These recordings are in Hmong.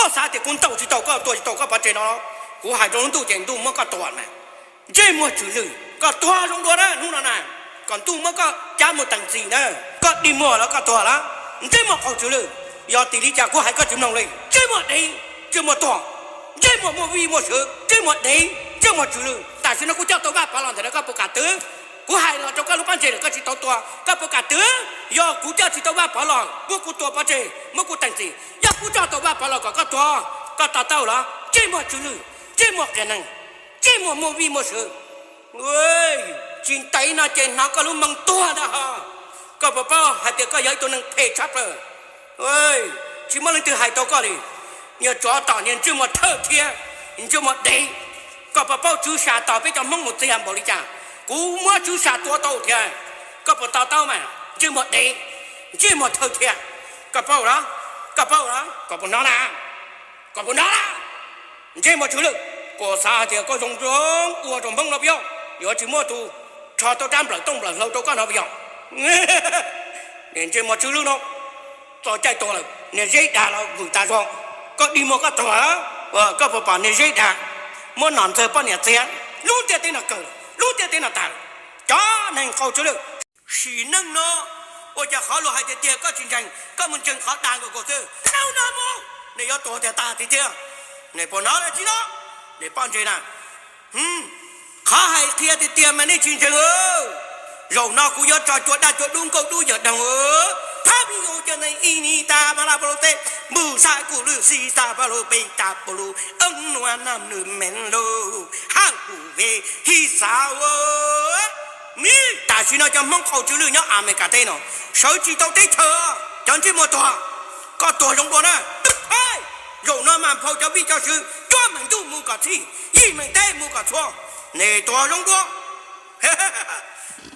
Koj xav tias kuv ntaus tsis tau koj, tua tsis tau koj pov tseg no, kuv hais rau lub ntuj ces ntuj muab koj tua na. Ntsej muag tsw lwj, koj tuag zoo dua na hnub no na, kom ntuj muab koj cab mus teem txim na. Koj dig muag los koj tuag lawm, ntsej muag qaug tsw lwj. Yog tim li cas kuv hais koj tsis mloog li, ntsej muag dev, ntsej muag tuag, ntsej muag muaj vij muaj sw, ntsej muag dev, ntsej muag tsw lwj. Tam sim no kuv coj tau Vaj Pov los ntawm no koj puas kam twv? Kuv hais los rau koj lub pob ntseg lawm koj tsis tau tua, koj puas kam twv? Yog kuv coj tsis tau Vaj Pov los muab kuv tua pov tseg, muab kuv teem txim. Yog kuv coj tau Vaj Pov los kom koj tuag, koj to taub los? Ntsej muag tsw lwj, ntsej muag qias neeg, ntsej muag muaj vij muaj sw. Tsis ntev no ces hnov koj lub moo tuag ntag ho. Koj puas paub hais tias koj yog ib tug neeg phem tshaj plaws? Tsis muaj leej twg hais tau koj li. Niag tsov tom niag ntsej muag thawj thiab, ntsej muag dev. Koj puas paub tswv sa tos peb cov Hmoob mus txias npaum li cas? Kuv muab tswv sa tua tau thiab. Koj puas to taub mas ntsej muag dev, ntsej muag thawj thiab? Koj paub los? Koj paub los? Koj puas hnov na? Koj puas hnov na? Ntsej muag tsw lwj, koj xav hais tias koj zoo zoo ua rau Hmoob no puas yog? Yuav tsis muaj tus rho tau rab nplawm tooj nplawm hlau rau koj no puas yog? Niag ntsej muag tsw lwj no, txog caij tuag lawm niag Zeb Dag los vwm tas zog. Koj dig muag koj tuag, koj puas pom niag Zeb Dag muab nom ntxawg poj niam txiav lub ntiaj teb no kawg, lub ntiaj teb no tag? Cov neeg qaug tsw lwj, sim neej no ua cas qhov luag hais tiag tiag koj tsis ntseeg, koj mus ntseeg qhov dag nkaus xwb. Hnub no mus nej yuav tuag tiag tas tiag tiag. Nej puas hnov los tsis hnov? Nej pob ntseg na. Qhov hais qhia tiag tiag mas nej tsis ntseeg. Zaum no kuv yuav tso cua daj cua dub nkauj dub yawg doog. Thab ib hu cov neeg ib ni tas mas laj pau lug teb, npuj xab kuj lwj xib xab pau lug peb tas pau lug, ob nua nam nws mev lug hab kuv ve hib xav. Tam sim no cov Hmoob qaug tsw lwj nyob Amelikas teb no sawv tsis tau teb chaws, cov ntsej muag tuag. Koj tuag zoo dua na. Zaum no mas nphau cov vij cov sw, cuab meem ntuj mus kom txhij, yij meem teb mus kom txhua. Nej tuag zoo dua.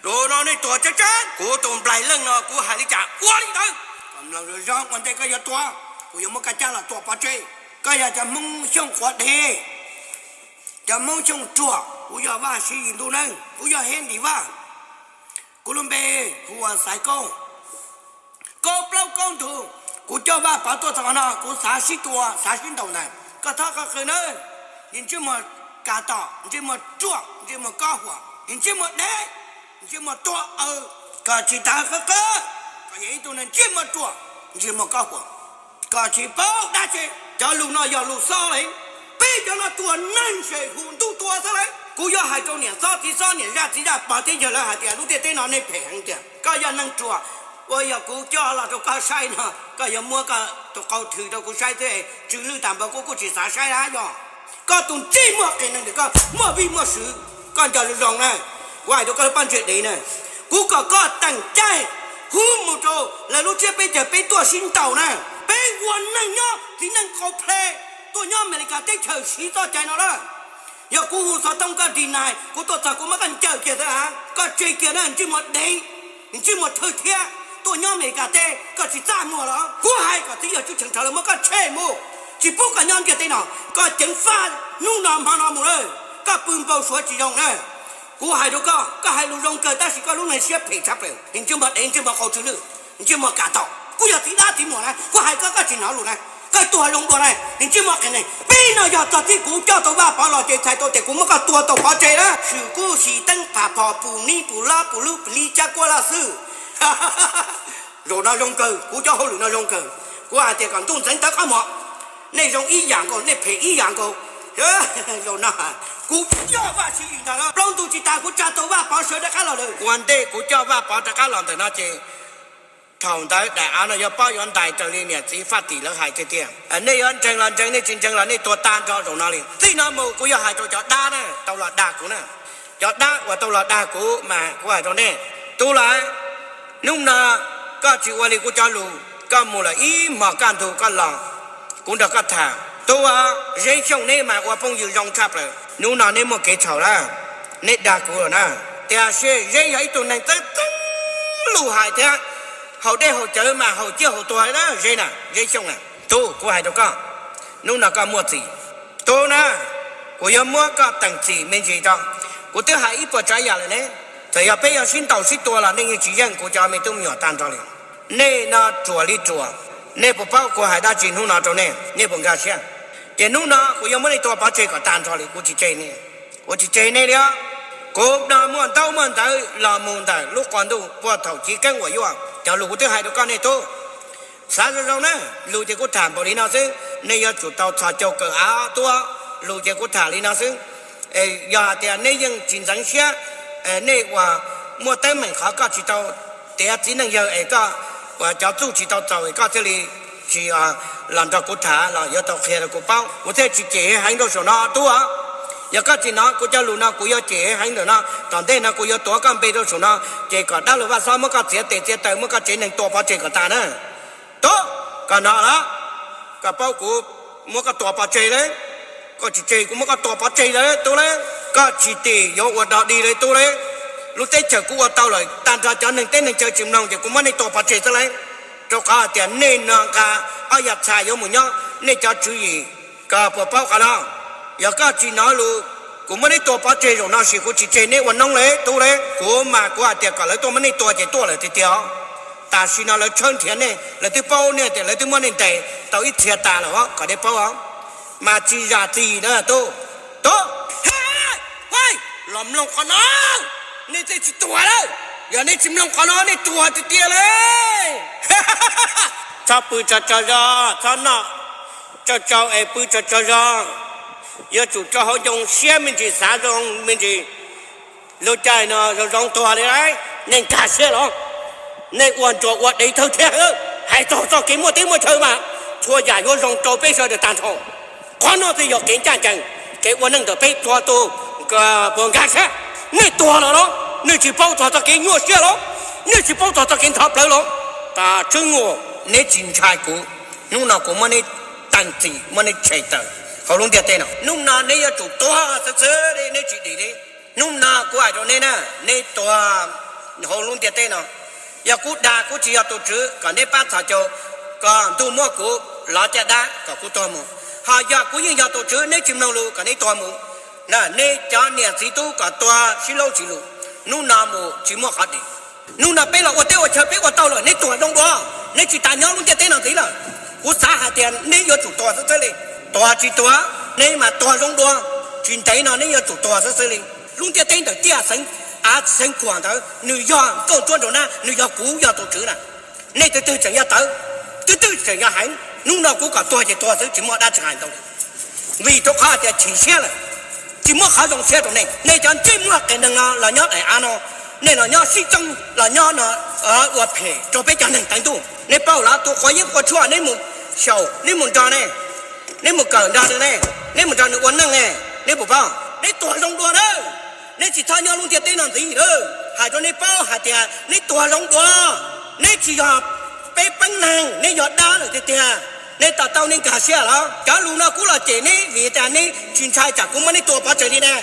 Zaum no nej tuag tsab tsab. Kuv tus nplaig leej no kuv hais li cas ua li ntawd. Koj mloog zoo zoo, ua ntej koj yuav tuag kuv yuav muab koj cab los tua pov tseg. Koj yog cov Hmoob Xyooj quav dev, cov Hmoob Xyooj ruam. Kuv yog Vaj Siv Yis ntuj neeg, kuv yog Hej Ntim Vaj. Kuv lub npe hu ua Xaiv Kaub, Kaub plaub Kaub ntug. Kuv coj Vaj Pov tuaj txog qhov no kuv xav sib tua xav sib ntaus ntag. Koj txhob qw nawb, ntsej muag kas tom, ntsej muag ruam, ntsej muag kob huam, ntsej muag dev, ntsej muag tuag aw. Koj tsis tas qw qw, koj yog ib tug neeg ntsej muag ruam, ntsej muag kob huam. Koj tsis paub dab tsi, cov lus no yog lus xob li. Peb cov no tuag neeg sem hu ntuj tua xwb lauj. Kuv yuav hais rau niam xob txiv xob niam zaj txiv zaj pog thiab yawg lawv hais tias lub ntiaj teb no nej phem heev tiag. Koj yog neeg ruam, uas yog kuv coj los rau koj saib no koj yuav muab koj tus qau thwm rau kuv saib xwb, tsw lwj tas npaum kuv kuj tsis xav saib dab yog. Koj tus ntsej muag qias neeg ntawm koj muaj vij muaj sw, koj nco zoo zoo na. Kuv hais rau koj lub pob ntseg dev na, kuv kom koj teem caij hu mus rau lawv lub tsiab peb caug peb tuaj sib ntaus na. Peb ua neeg nyob txiv neej qau ple tuaj nyob Amelikas teb chaws siv txoj cai no lawm. Yog kuv hu xov tooj koj deny, kuv tuaj txog kuv muab koj ncaws kiag xwb a, koj tseg kiag na ntsej muag dev, ntsej muag thawj thiab. Tuaj nyob Amelikas teb koj tsis txaj muag los? Kuv hais kom txiv yawg Tswb Cheem Rhawv lawv muab koj tshem mus, tsis pub koj nyob ntiaj teb no. Koj ceev faj hnub no hmo no mus lawm, koj pw npau suav tsis zoo na. Kuv hais rau koj, koj hais lus zoo kawg tab sis koj lub neej siab phem tshaj plaws, ntsej muag dev ntsej muag qau tsw lwj, ntsej muag kam tom. Kuv yog txiv dab txiv muam na, kuv hais koj koj tsis hnov lus na, koj tuag zoo dua na, ntsej muag qias neeg. Peb no yog txog txij kuv coj tau Vaj Pov los ces txhais tau tias kuv muab koj tua tau pov tseg na. Swm kub sis teeb pham phom pum nib pum lob pum lub pum li cab kuab loj xwb. Zaum no zoo kawg, kuv cov hauj lwm no zoo kawg. Kuv hais tias kom ntuj ntxeev tawv qab muag, nej zoo ib yam nkaus, nej phem ib yam nkaus. Zaum no kuv coj Vaj Siv Yis ntag, plaub ntug tsis tas kuv tsa tau Vaj Pov sawv rov qab los lawm. Ua ntej kuv coj Vaj Pov rov qab los ntawm no ces thaum ntawd daim av no yuav pob yuav ntais raws li niam txiv faj tim lawv hais tiag tiag. Nej yuav ntseeg los ntseeg, nej tsis ntseeg los nej tuag tag nrho zaum no li. Txij no mus kuv yuav hais rau cov dab na tau los dag kuv na. Cov dab uas tau los dag kuv mas kuv hais rau nej, Tub Lawm, hnub no koj tsis ua li kuv cov lus, koj mus lawm ib hmos kaj ntug koj los, kuv nrog koj tham. Tub Zeb Xyooj neb mas ua phooj ywg zoo tshaj plaws, hnub no neb muaj kev txhaum lawm, neb dag kuv lawm na. Tiam sis Zeb yog ib tug neeg txawj txeeb lus hais thiab haus dej haus cawv mas haus ciaj haus tuag na Zeb na, Zeb Xyooj na. Tub, kuv hais rau koj, hnub no koj muaj txim. Tub na, kuv yuav muab koj teem txim me ntsis tso. Kuv twb hais ib puas tsav yam lawm ne, txawm yog peb yuav sib ntaus sib tua los nej yeej tsis yeej kuv cov me tub me nyuam tag nrho li. Nej no ruam li ruam, Nej puas paub kuv hais dab tsi hnub no rau nej, nej puas nkag siab? Ces hnub no kuv yuav muab nej tua pov tseg kom tag nrho li, kuv tsis tseg nej, kuv tsis tseg nej li os. Kuv no muaj ntaub muaj ntawv los mus ntawm lub qab ntuj puag thaum chiv keeb uas yuaj, cov lus kuv twb hais rau koj nej tub. Xav zoo zoo na, lus ces kuv tham npaum li no xwb, nej yuav tsum tau txhos caug kawm av tuab. Lus ces kuv tham li no xwb. Yog hais tias nej yeej tsis ntxeev siab, nej uas muaj teeb meem qhov koj tsis tau tiav txiv neej yawg es koj uas cov txuj tsis tau txaus es koj thiaj li tsis los nrog kuv tham los yuav tau qhia rau kuv paub, kuv thiaj tsis cem heev rau saum no tub. Yog koj tsis hnov kuv cov lus no kuv yuav cem heev ntawm no, tom ntej no kuv yuav tuav koj npe rau saum no, ces kom dab laug Vaj Xob muab koj txiav tes txiav taw, muab koj tsev neeg tua pov tseg kom tag na. Tub, koj hnov los? Koj paub kuv muab koj tua pov tseg lawm. Koj tsis tseg kuv muab koj tua pov tseg lawm tub lauj. Koj tsis tim yuav ua dog dig lawm tub lauj. Lub teb chaws kuv ua tau lawm, tag nrho cov neeg teb neeg chaw tsis mloog ces kuv muab nej tua pov tseg xwb lauj. Rau qhov hais tias nej no nqa ob yam txhais yuav mus nyob nej cov tswv yim, koj puas paub qhov no? Yog koj tsis hnov lus, kuv muab neb tua pov tseg zaum no sis kuv tsis tseg neb ua noob lawm tub lauj. Kuv mas kuv hais tias kom lawv tuaj muab nej tua ces tuaj lawm tiag tiag os. Tam sim no lawv tshawb nrhiav nej, lawv twb paub nej tias lawv twb muab nej ntes tau ib txhia tas lawm os, kom nej paub os. Mas tsis zam txim na tub. Tub, los mloog qhov no, nej thiaj tsis tuag lawm. Yog nej tsis mloog qhov no nej tuag tiag tiag lauj. Txhob pw tsaug tsaug zog, txhob noj tsaug tsaug es pw tsaug tsaug zog. Yuav tsum rau hauv ncoo siab me ntsis, xav zoo me ntsis. Lub caij no zoo zoo tuag li lauj, nej nkag siab los? Nej ua nruas ua dev thawj thiab. Hais txog txoj kev muaj teb muaj chaw mas txhua yam yuav zoo rau peb sawv daws tag nrho. Qhov no thiaj yog kev ncaj ncees, kev ua neej ntawm peb txhua tus. Puas nkag siab? Nej tuag lawm los? Nej tsis paub txog txoj kev nyuaj siab los? Nej tsis paub txog txoj kev ntho plawv los? Tswb Nkuaj, neb tsis ntshai kuv, hnub no kuv muab neb teem txim, muab neb tshem tawm hauv lub ntiaj teb no. Hnub no neb yuav tsum tuag xwb xwb li, neb tsis dim li. Hnub no kuv hais rau neb na, neb tuag hauv lub ntiaj teb no. Yog kuv dag, kuv tsis yog tus tswv, kom neb pab txhos caug, kom ntuj muab kuv lov caj dab kom kuv tuag mus. Ho yog kuv yeej yog tus tswv, neb tsis mloog lus kom neb tuag mus. Neb cov niam txiv tub kom tuag sib laub tsis lus, hnub no mus tsis muaj qhov dim. Hnub no peb los ua teb ua chaw peb ua tau lawm, neb tuag zoo dua, neb tsis tas nyob lub ntiaj teb no ntxiv lawm. Kuv xav hais tias neb yuav tsum tuag xwb xwb li. Tuag tsis tuag, neb mas tuag zoo dua, tsis ntev no neb yuav tsum tuag xwb xwb li. Lub ntiaj teb ntawm Tiaj Xeev, av Xeev Khuam ntawd nws yog nkauj ntsuab nraug nab, nws yog kuv yog tus tswv na. Nej tus twg tseem yog tawv, tus twg tseem yog heev, hnub no kuv kom tuag ces tuag xwb, tsis muaj dab tsi hais ntau li. Vim rau qhov tias chim siab lawm, tsis muaj qhov zoo siab rau nej. Nej cov ntsej muag qias neeg no los nyob daim av no, nej los nyob sib txoob los nyob no ua phem rau peb cov neeg teev ntuj. Nej paub los tus quav yeeb quav tshuaj neb mus xyaum, neb mus nrog ne, neb mus kawm nrog nws ne, neb mus nrog nws ua neej ne, neb puas paub? Neb tuag zoo dua na. Neb tsis txhob nyob lub ntiaj teb no ntxiv lawm. Hais rau neb paub hais tias neb tuag zoo dua. Neb tsis yog peb peeb neeg, neb yog dab lawm tiag tiag. Neb to taub neb nkag siab los? Cov lus no kuv los cem neb vim tias neb tsis ntshai tsam kuv muab neb tua pov tseg li na.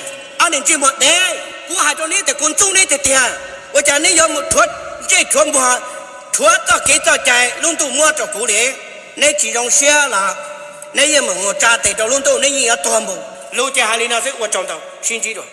Ob niag ntsej muag dev, kuv hais rau neb tias kuv ntxub neb tiag tiag. Ua cas neb yuav mus rhuav ntsej rhuav muag, rhuav txoj kev txoj cai lub ntuj muab rau kuv li? Neb tsis zoo siab los neb yeej meem mus tsa tes rau lub ntuj, neb yeej yuav tuag mus. Lus ces hais li no xwb, ua tsaug ntau, sib ntsib dua.